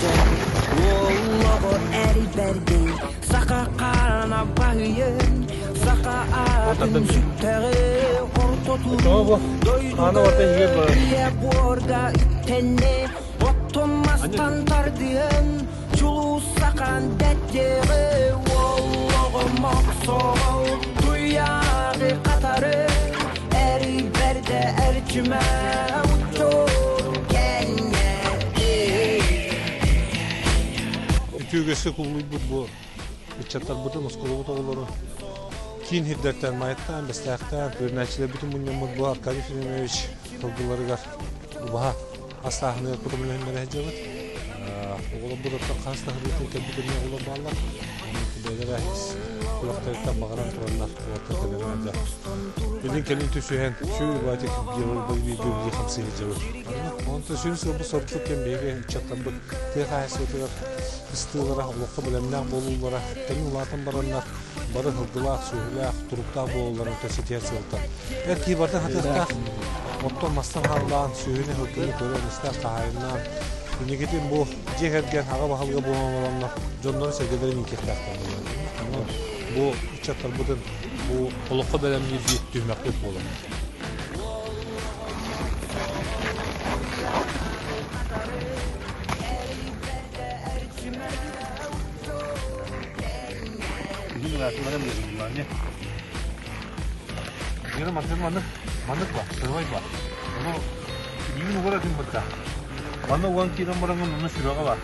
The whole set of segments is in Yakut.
сылдьар Уоллоҕо эрийбэрдий Саха хаана баһыйын Саха аатын сүттэҕи Ортотун дойдуга Ийэ буорга үктэннэ Оттон мастан тардыан Чулуу сахан дэттиэҕи Уоллоҕо мохсоҕол Туйааҕы хатары Эрийбэрдэ эрчимэ Учуору кэннэти Үтүө үгэскэ кубулуйбут бу ыччаттарбытын, оскуолабыт оҕолорун киин сирдэртэн Майаттаан, Бэстээхтээн, үөрэнээччилэрбитин мунньаммыт бу Аркадий Филимонович тылгыларыгар убаһа астааһыныгар көмөлөһүннэрэ сылдьабыт. Оҕолорбут оттон хас да сырыытын кэлбит эмиэ оҕолор бааллар. Бэйэлэрэ күрэхтэриттэн баҕаран тураннар уолаттар кэлэн сылдьар. Илин кэлин түсүһэн сүр баатик биир хамсыы сылдьабыт. Онтон сүрүн сыалбыт сорукпут кэм биһиги ыччаттарбыт тыа хаһаайыстыбатыгар кыстыылара, олоххо бэлэмнээх буолуулара, кэлин улаатан бараннар бары сылгылаах, сүөһүлээх, туруктаах буолалларын ситиһэр сыалтан. Эр киһи барыта сатыахтаах, оттон мастан хааллаан, сүөһүнү, сылгыны көрөн-истэн, хаһаайыннаан, инникитин бу дьиэ кэргэн аҕа баһылыга буолан олороннор дьоннорун-сэргэлэрин иитиэхтээхтэр буолар. Онон бу ыччаттарбытын бу олоххо бэлэмниир биир түһүмэхпит буолар. Гера мантан маннык маннык ба, сырвай ба. Ону илиибин угар этим бытта. Манна уган киирэн бараҥҥын онно сүрэҕэ бар.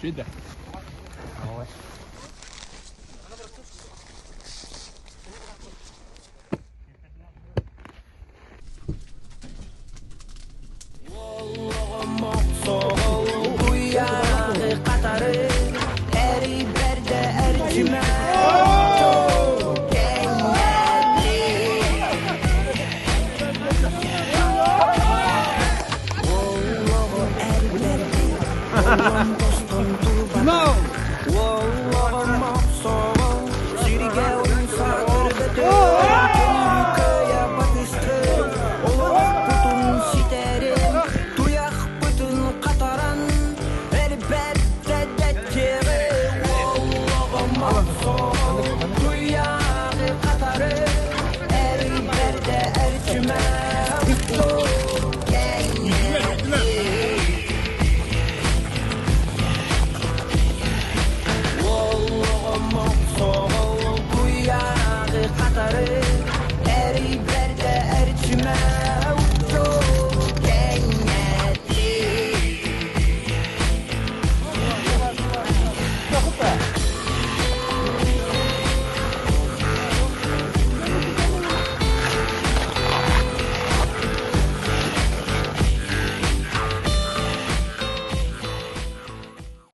Сюда. Давай. No!